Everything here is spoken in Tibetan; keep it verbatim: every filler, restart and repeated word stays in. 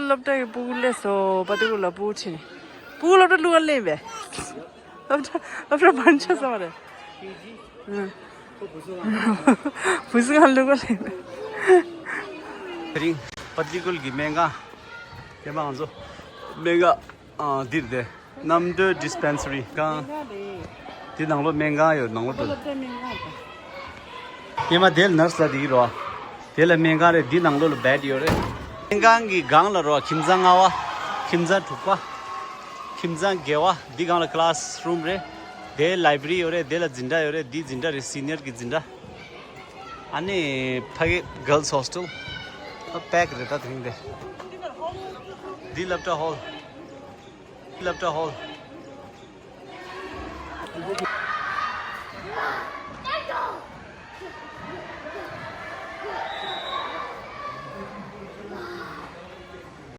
སློབ་གྲྭ་གི་སྤུ་གུ་སླེབས་སོང་། པ་ཏི་ཀུ་ལ་སྤུ་གུ་ཁྲིད་ནས། སྤུ་གུ་སློབ་གྲྭ་བླུག་ག་སླེབས་པས། སློབ་གྲྭ་སློབ་གྲྭ་བར་ཆད་སོང་བ་རེད། ཨ། བུ་སུ་གང་བླུག་ག་སླེབས་པས། དེ་རིང་པ་ཏི་ཀུལ་གྱི་སྨན་ཁང་། དེ་མ་ང་ཚོ་སྨན་ཁང་། ཨ། འདིར་དེ། གནམ་གྲུ་ཌི་སི་པེན་སི་རི་ཁང་། འདི་ནང་ལོགས་སྨན་ཁང་ཡོད། ནང་ལོགས་དུ། སྔོན་མ་དེ་ལ་ནར་སི་ལ་དེ་གི་རོ། དེ་ལ་སྨན་ཁང་རེད། འདི་ནང་ལོགས་ལ་བེད་ཡོད་རེད། སྨན་ཁང་གི་སྒང་ལ་རོ། ཁྱིམ་ཚང་ལྔ་བ། ཁྱིམ་ཚང་དྲུག་པ། ཁྱིམ་ཚང་བརྒྱད་བ། འདི་སྒང་ལ་ཀི་ལ་སི་རུམ་རེད། དེ་ལའི་བྷི་རི་ཡོད་རེད། དེ་ལ་འཛིན་གྲྭ་ཡོད་རེད། འདི་འཛིན་གྲྭ་རེད། སི་ནི་ཡར་གི་འཛིན་གྲྭ། ཨ་ནི་ཕ་གི་གརལ་སི་ཧོ་སི་ཊལ། ཨ། པེག་རེད་ད་དེ་རིང་དེ། འདི་སློབ་གྲྭ་ཧོལ། སློབ་གྲྭ་ཧོལ།